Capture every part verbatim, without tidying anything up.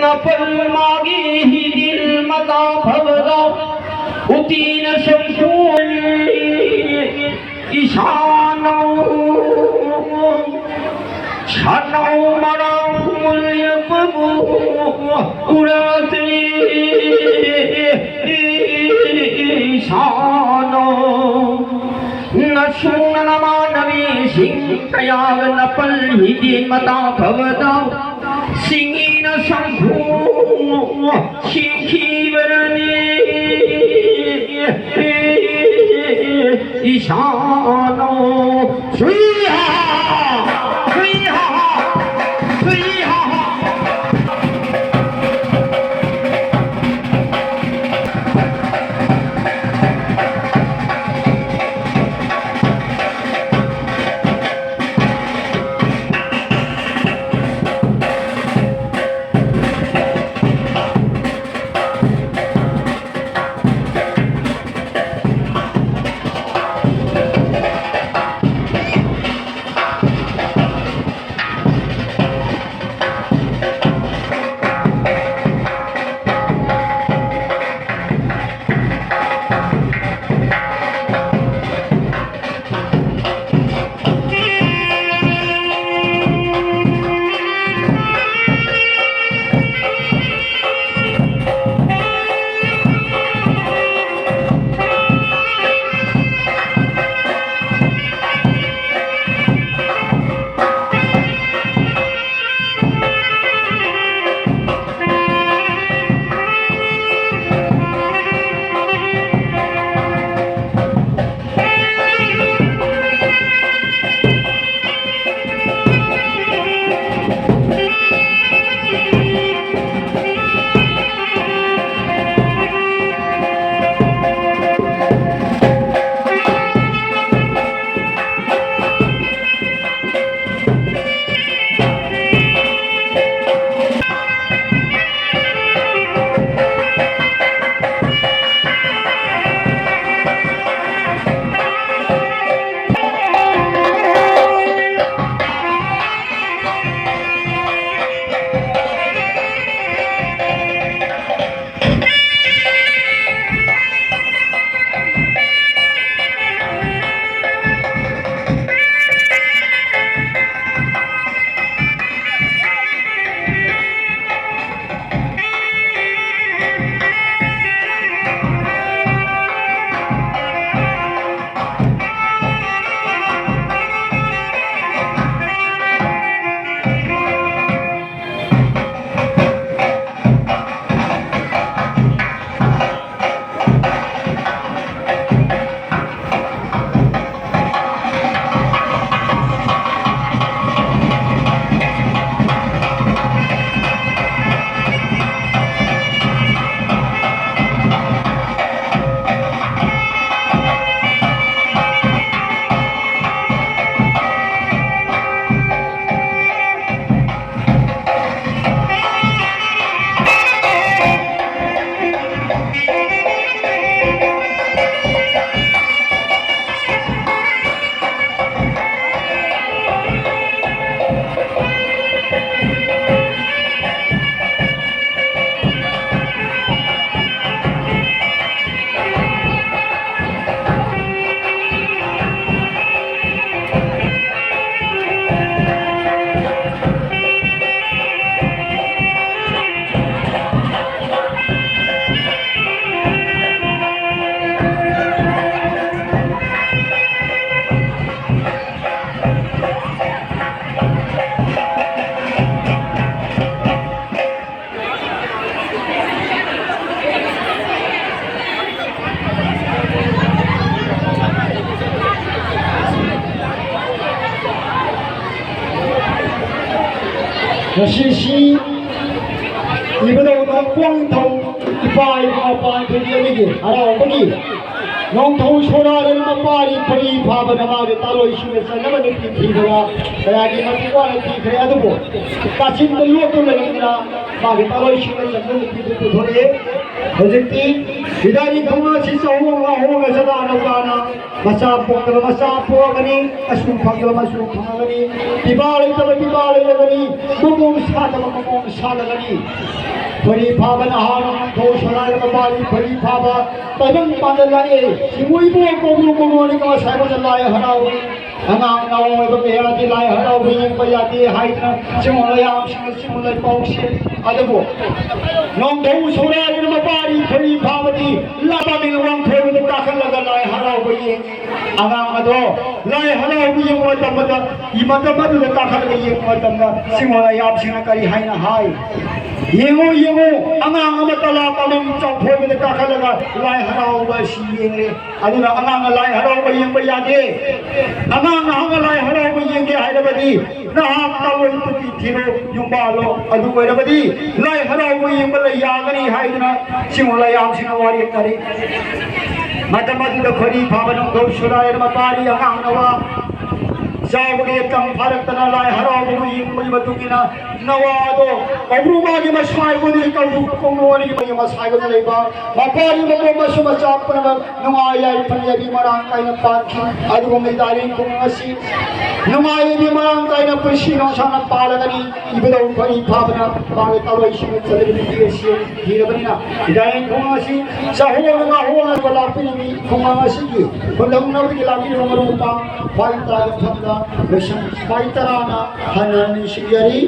ꯅꯥꯄꯜ ꯃꯥꯒꯤ ꯍꯤꯗꯤꯜ ꯃꯇꯥ ꯐꯕꯗ ꯎꯇꯤꯅ ꯁꯝꯄꯨ ꯏꯁꯥꯅꯧ ꯁꯥꯅꯧ ꯃꯔꯥꯡ ꯈꯨꯃꯨꯜ ꯌꯥꯝꯕꯕꯨ ꯎꯔꯛꯇ꯭ꯔꯤ ꯏꯁꯥꯅꯧ ꯅꯁꯨ ꯅꯃꯥꯟꯅꯕꯤꯁꯤꯡ ꯀꯌꯥꯒ ꯅꯥꯄꯜ ꯍꯤꯗꯤꯜ ꯃꯇꯥ ꯐꯕꯗ ꯁꯤꯡꯍꯤꯅ ꯁꯝꯄꯨ ꯁꯤꯈꯤꯕꯔꯅꯤ ꯏꯁꯥꯅꯣ ꯁꯨꯏꯍꯥ ꯁꯨꯏꯍꯥ ꯁꯨꯏꯍꯥ ꯉꯁꯤꯁꯤ ꯏꯕꯨꯙꯧ ꯅꯣꯡꯄꯣꯛ ꯅꯤꯡꯊꯧ ꯏꯄꯥ ꯏꯃꯥ ꯄꯥꯟꯊꯣꯏꯕꯤ ꯑꯅꯤꯒꯤ ꯍꯔꯥꯎꯕꯒꯤ ꯅꯣꯡꯊꯧ ꯁꯣꯔꯥꯔꯦꯜ ꯃꯄꯥꯔꯤ ꯈꯣꯏꯔꯤ ꯐꯥꯕꯅ ꯃꯥꯒꯤ ꯇꯥꯂꯣꯏꯁꯤꯡꯅ ꯆꯟꯅꯕ ꯅꯨꯄꯤ ꯊꯤꯕꯗ ꯀꯌꯥꯒꯤ ꯃꯇꯤꯛ ꯋꯥꯅ ꯊꯤꯈ꯭ꯔꯦ꯫ ꯑꯗꯨꯕꯨ ꯀꯥꯆꯤꯟꯗ ꯂꯣꯠꯇꯨꯅ ꯂꯩꯔꯝꯗꯅ ꯃꯥꯒꯤ ꯇꯥꯂꯣꯏꯁꯤꯡꯅ ꯆꯟꯕ ꯅꯨꯄꯤꯗꯨ ꯄꯨꯊꯣꯔꯛꯑꯦ꯫ ꯍꯧꯖꯤꯛꯇꯤ ꯏꯗꯥꯔꯤ ꯈꯨꯡꯒꯪ ꯑꯁꯤ ꯆꯍꯣꯡ ꯉꯥꯍꯣꯡꯅ ꯆꯗꯥ ꯅꯧꯗꯥꯅ ꯃꯆꯥ ꯄꯣꯛꯇꯕ ꯃꯆꯥ ꯄꯣꯛꯑꯒꯅꯤ, ꯃꯁꯨ ꯐꯪꯗꯕ ꯃꯁꯨ ꯐꯪꯉꯒꯅꯤ, ꯄꯤꯕꯥ ꯂꯩꯇꯕ ꯄꯤꯕꯥ ꯂꯩꯔꯒꯅꯤ, ꯃꯃꯣꯡ ꯁꯥꯗꯕ ꯃꯃꯣꯡ ꯁꯥꯂꯒꯅꯤ꯫ ꯈꯣꯏꯔꯤ ꯐꯥꯕ ꯅꯍꯥꯔꯣꯜ ꯅꯤꯡꯊꯧ ꯁꯣꯔꯥꯏ ꯃꯄꯥꯔꯤ ꯈꯣꯏꯔꯤ ꯐꯥꯕ ꯇꯥꯏꯕꯪ ꯄꯥꯟꯗ ꯂꯥꯛꯑꯦ꯫ ꯁꯤꯡꯎꯏꯕꯨ ꯀꯧꯕ꯭ꯔꯨ ꯀꯧꯔꯣꯅꯤ ꯉꯁꯥꯏ ꯋꯥꯖ ꯂꯥꯏ ꯍꯔꯥꯎꯏ꯫ ꯑꯉꯥꯡ ꯅꯋꯥ ꯑꯣꯏꯕ ꯀꯌꯥꯗꯤ ꯂꯥꯏ ꯍꯔꯥꯎꯕ ꯌꯦꯡꯕ ꯌꯥꯗꯦ ꯍꯥꯏꯗꯅ ꯆꯤꯡꯉꯣ ꯂꯩꯌꯥꯝꯁꯤꯡꯅ ꯆꯤꯡꯉꯣ ꯂꯩꯄꯥꯎꯁꯦ꯫ ꯑꯗꯨꯕꯨ ꯅꯣꯡꯊꯧ ꯁꯣꯔꯥꯏ ꯃꯄꯥꯔꯤ ꯈꯣꯏꯔꯤ ꯐꯥꯕꯗꯤ ꯂꯥꯕꯥꯃꯤꯅ ꯋꯥꯡꯈꯣꯏꯕꯗ ꯀꯥꯈꯠꯂꯒ ꯂꯥꯏ ꯍꯔꯥꯎꯕ ꯌꯦꯡꯉꯤ꯫ ꯑꯉꯥꯡ ꯑꯗꯣ ꯂꯥꯏ ꯍꯔꯥꯎꯕ ꯌꯦꯡꯕ ꯃꯇꯝꯗ, ꯃꯇꯝ ꯑꯗꯨꯗ ꯀꯥꯈꯠꯂꯒ ꯌꯦꯡꯕ ꯃꯇꯝꯗ ꯁꯤꯡꯉꯣ ꯂꯩꯌꯥꯝꯁꯤꯡꯅ ꯀꯔꯤ ꯍꯥꯏꯅ ꯍꯥꯏ? "ꯌꯦꯡꯉꯨ, ꯌꯦꯡꯉꯨ, ꯑꯉꯥꯡ ꯑꯃ ꯇꯂꯥ ꯄꯥꯝꯕꯝ ꯆꯥꯎꯊꯣꯏꯕꯗ ꯀꯥꯈꯠꯂꯒ ꯂꯥꯏ ꯍꯔꯥꯎꯕ ꯑꯁꯤ ꯌꯦꯡꯂꯦ꯫ ꯑꯗꯨꯅ ꯑꯉꯥꯡꯅ ꯂꯥꯏ ꯍꯔꯥꯎꯕ ꯌꯦꯡꯕ ꯌꯥꯗꯦ꯫ ꯑꯉꯥꯡ ꯅꯍꯥꯛꯅ ꯂꯥꯏ ꯍꯔꯥꯎꯕ ꯌꯦꯡꯒꯦ ꯍꯥꯏꯔꯕꯗꯤ ꯅꯍꯥꯛ ꯇꯥꯂꯣꯏ ꯇꯨꯄꯤ ꯊꯤꯔꯣ, ꯌꯨꯝꯕꯥꯜꯂꯣ꯫ ꯑꯗꯨ ꯑꯣꯏꯔꯕꯗꯤ ꯂꯥꯏ ꯍꯔꯥꯎꯕ ꯌꯦꯡꯕ ꯂꯩ ꯌꯥꯒꯅꯤ" ꯍꯥꯏꯗꯨꯅ ꯁꯤꯡꯉꯣ ꯂꯩꯌꯥꯝꯁꯤꯡꯅ ꯋꯥꯔꯤ ꯇꯥꯔꯤ꯫ ꯃꯇꯝ ꯑꯗꯨꯗ ꯈꯣꯏꯔꯤ ꯐꯥꯕ ꯅꯣꯡꯊꯧ ꯁꯨꯔꯥꯏ ꯃꯄꯥꯔꯤ ꯑꯉꯥꯡ ꯅꯋꯥ ꯆꯥꯎꯕꯒꯤ ꯇꯝ ꯐꯥꯔꯛꯇꯅ ꯂꯥꯏ ꯍꯔꯥꯎꯕꯕꯨ ꯌꯦꯡꯕꯒꯤ ꯃꯇꯨꯡ ꯏꯟꯅ ꯅꯋꯥꯗꯣ ꯀꯧꯕ꯭ꯔꯨ ꯃꯥꯒꯤ ꯃꯁꯥꯏꯕꯨꯗꯤ ꯀꯧꯕ꯭ꯔꯨ ꯀꯧꯕ꯭ꯔꯨ ꯑꯅꯤꯒꯤ ꯃꯥꯒꯤ ꯃꯁꯥꯏꯕꯗ ꯂꯩꯕ ꯃꯄꯥꯔꯤ ꯃꯄꯣꯝ ꯃꯁꯨ ꯃꯆꯥ ꯄꯨꯝꯅꯃꯛ ꯅꯨꯡꯉꯥꯏ ꯌꯥꯏꯐꯅ ꯌꯥꯕꯤ ꯃꯔꯥꯡ ꯀꯥꯏꯅ ꯄꯥꯟꯈꯤ꯫ ꯑꯗꯨꯒꯨꯝꯕ ꯏꯗꯥꯔꯤ ꯈꯨꯡꯒꯪ ꯑꯁꯤ ꯅꯨꯡꯉꯥꯏ ꯌꯥꯏꯕꯤ ꯃꯔꯥꯡ ꯀꯥꯏꯅ ꯄꯨꯟꯁꯤ ꯅꯨꯡꯁꯥꯡꯅ ꯄꯥꯜꯂꯒꯅꯤ꯫ ꯏꯕꯨꯙꯧ ꯈꯣꯏꯔꯤ ꯐꯥꯕꯅ ꯃꯥꯒꯤ ꯇꯥꯂꯣꯏꯁꯤꯡꯅ ꯆꯠꯂꯕ ꯅꯨꯄꯤ ꯑꯁꯤ ꯊꯤꯔꯕꯅꯤꯅ ꯏꯗꯥꯔꯤ ꯈꯨꯡꯒꯪ ꯑꯁꯤ ꯆꯥꯍꯣꯡ ꯉꯥꯍꯣꯡꯅ ꯂꯥꯛꯄꯤꯔꯤꯕꯤ ꯈꯨꯡꯒꯪ ꯑꯁꯤꯒꯤ ꯈꯨꯟꯗꯪꯅꯕꯒꯤ ꯂꯥꯛꯄꯤꯔꯤꯕ ꯃꯔꯨꯞ ꯃꯄꯥꯡ ꯈ꯭ꯋꯥꯏ ꯇꯔꯥꯒꯤ ꯃꯐꯝꯗ ꯂꯣꯏꯁꯪ ꯈ꯭ꯋꯥꯏ ꯇꯔꯥꯅ ꯍꯟꯅ ꯅꯤꯡꯁꯤꯡꯖꯔꯤ꯫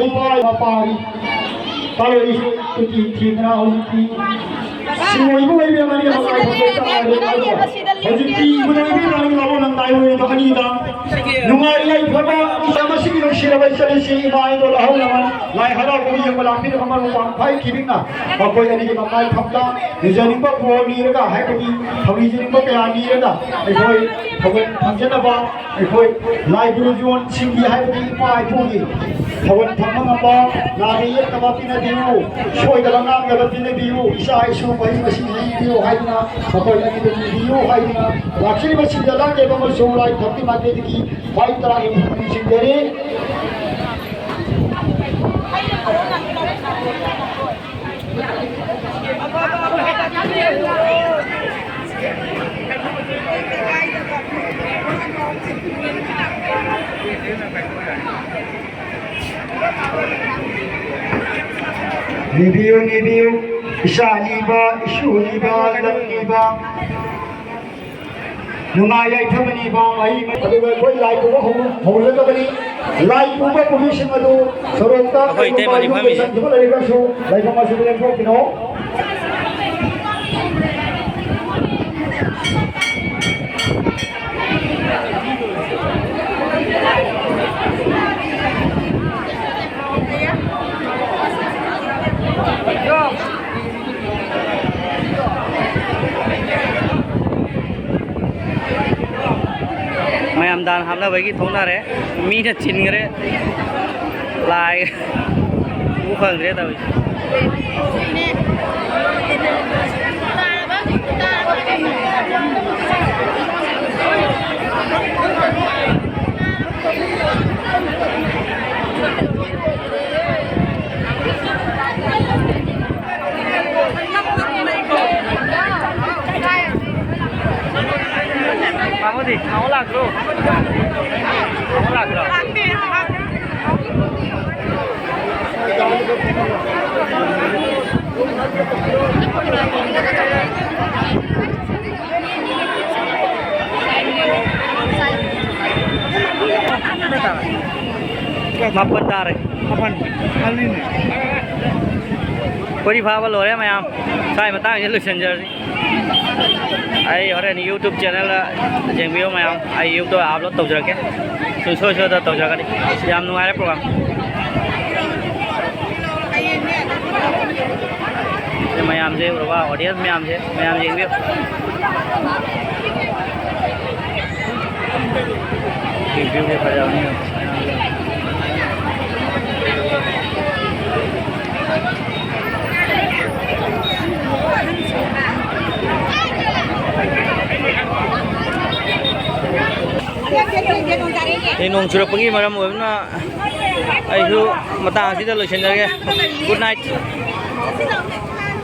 ꯏꯄꯥ ꯃꯄꯥꯒꯤ ꯇꯥꯔꯣꯏꯁꯨ ꯇꯨꯇꯤ ꯊꯤꯗꯅ ꯍꯧꯖꯤꯛꯇꯤ ꯁꯤꯡꯑꯣꯏꯕ ꯑꯣꯏꯕꯤꯔꯝꯃꯅꯤ꯫ ꯃꯇꯥꯏ ꯐꯝꯕ ꯆꯞ ꯃꯥꯟꯅꯔꯦ꯫ ꯑꯗꯨꯒ ꯍꯧꯖꯤꯛꯇꯤ ꯏꯕꯨꯙꯧ ꯏꯕꯦꯝꯃ ꯂꯥꯛꯑꯣ ꯅꯪ ꯇꯥꯏ ꯑꯣꯏꯔꯤꯕ ꯑꯅꯤꯗ ꯅꯨꯡꯉꯥꯏ ꯌꯥꯏꯐꯕ ꯏꯆꯥ ꯃꯁꯤꯒꯤ ꯅꯨꯡꯁꯤꯔꯕ ꯏꯆꯟꯁꯤ ꯏꯃꯥ ꯏꯗꯣꯜ ꯑꯍꯜ ꯂꯃꯟ ꯂꯥꯏ ꯍꯔꯥꯎꯕ ꯌꯦꯡꯕ ꯂꯥꯛꯄꯤꯔꯕ ꯃꯔꯨꯞ ꯃꯄꯥꯡ ꯐꯥꯏꯈꯤꯕꯤꯅ ꯃꯈꯣꯏ ꯑꯅꯤꯒꯤ ꯃꯃꯥꯏ ꯐꯝꯗ ꯅꯤꯖꯅꯤꯡꯕ ꯕꯣꯔ ꯅꯤꯔꯒ ꯍꯥꯏꯕꯗꯤ ꯊꯧꯅꯤꯖꯅꯤꯡꯕ ꯀꯌꯥ ꯅꯤꯔꯒ ꯑꯩꯈꯣꯏ ꯊꯧꯒꯜ ꯐꯪꯖꯅꯕ ꯑꯩꯈꯣꯏ ꯂꯥꯏ ꯒꯨꯔꯨꯖꯣꯟꯁꯤꯡꯒꯤ ꯍꯥꯏꯕꯗꯤ ꯏꯄꯥ ꯏꯄꯨꯒꯤ ꯊꯧꯒꯜ ꯐꯪꯕ ꯉꯝꯕ ꯅꯥꯗ ꯌꯦꯛꯇꯕ ꯄꯤꯅꯕꯤꯌꯨ, ꯁꯣꯏꯗꯕ ꯉꯥꯝꯗꯕ ꯄꯤꯅꯕꯤꯌꯨ, ꯏꯆꯥ ꯏꯁꯨ ꯃꯍꯩ ꯃꯁꯤꯡ ꯍꯩꯕꯤꯌꯨ ꯍꯥꯏꯗꯨꯅ ꯃꯈꯣꯏ ꯑꯅꯤꯗꯨ ꯅꯤꯕꯤꯌꯨ ꯍꯥꯏꯗꯨꯅ ꯂꯥꯛꯆꯔꯤꯕꯁꯤꯡꯗ ꯂꯥꯡꯂꯦꯕ ꯑꯃꯁꯨꯡ ꯂꯥꯏ ꯊꯛꯀꯤ ꯃꯥꯏꯀꯩꯗꯒꯤ ꯈ꯭ꯋꯥꯏ ꯇꯔꯥꯒꯤ ꯃꯐꯝ ꯆꯤꯡꯖꯔꯤ꯫ ꯅꯤꯕꯤꯌꯨ, ꯅꯤꯕꯤꯌꯨ, ꯏꯆꯥ ꯅꯤꯕ, ꯏꯁꯨ ꯅꯤꯕ, ꯂꯝ ꯅꯤꯕ꯫ ꯅꯨꯡꯉꯥꯏ ꯌꯥꯏꯐꯕꯅꯤ ꯏꯕꯥ ꯃꯍꯩ꯫ ꯑꯗꯨꯒ ꯑꯩꯈꯣꯏ ꯂꯥꯏ ꯄꯨꯕ ꯍꯧ-, ꯍꯧꯔꯒꯕꯅꯤ꯫ ꯂꯥꯏ ꯄꯨꯕ ꯄꯨꯕꯤꯁꯤꯡ ꯑꯗꯨ ꯁꯣꯔꯣꯛꯇ ꯑꯩꯈꯣꯏ ꯏꯇꯩꯃ ꯀꯩꯒꯨꯝꯕ ꯌꯨꯝꯗ ꯐꯝꯃꯤ꯫ ꯆꯪꯈꯤꯕ ꯂꯩꯔꯒꯁꯨ ꯂꯩꯐꯝ ꯑꯁꯤꯗ ꯂꯦꯡꯊꯣꯛꯄꯤꯅꯣ꯫ ꯃꯌꯥꯝ ꯗꯥꯟ ꯍꯥꯞꯅꯕꯒꯤ ꯊꯣꯛꯅꯔꯦ꯫ ꯃꯤꯅ ꯆꯤꯟꯈ꯭ꯔꯦ꯫ ꯂꯥꯏ ꯎ ꯐꯪꯗ꯭ꯔꯦ ꯇꯧꯔꯤꯁꯦ꯫ ꯃꯥꯃꯣꯗꯤ ꯃꯥꯃꯣ ꯂꯥꯛꯇ꯭ꯔꯣ? ꯃꯥꯃꯣ ꯂꯥꯛꯇ꯭ꯔꯣ? ꯃꯥꯄꯟ ꯇꯥꯔꯦ꯫ ꯃꯥꯄꯟ ꯈꯜꯂꯤꯅꯦ꯫ ꯋꯥꯔꯤ ꯐꯥꯕ ꯂꯣꯏꯔꯦ ꯃꯌꯥꯝ꯫ ꯁ꯭ꯋꯥꯏ ꯃꯇꯥꯡꯁꯤꯗ ꯂꯣꯏꯁꯤꯟꯖꯔꯁꯤ꯫ ꯑꯩ ꯍꯣꯔꯦꯟ YouTube channelꯗ ꯌꯦꯡꯕꯤꯌꯨ ꯃꯌꯥꯝ꯫ ꯑꯩ YouTubeꯇ upload ꯇꯧꯖꯔꯛꯀꯦ꯫ ꯁꯨꯡꯁꯣꯏ ꯁꯣꯏꯗꯅ ꯇꯧꯖꯔꯛꯀꯅꯤ꯫ ꯌꯥꯝ ꯅꯨꯡꯉꯥꯏꯔꯦ program꯫ ꯁꯤ ꯃꯌꯥꯝꯁꯦ ꯎꯔꯕ, audience ꯃꯌꯥꯝꯁꯦ, ꯃꯌꯥꯝ ꯌꯦꯡꯕꯤꯌꯨ꯫ ꯁꯤ viewꯁꯦ ꯐꯖꯕꯅꯤ꯫ ꯑꯩ ꯅꯣꯡ ꯆꯨꯔꯛꯄꯒꯤ ꯃꯔꯝ ꯑꯣꯏꯕꯅ ꯑꯩꯁꯨ ꯃꯇꯥꯡ ꯑꯁꯤꯗ ꯂꯣꯏꯁꯤꯟꯖꯔꯒꯦ꯫ Good night꯫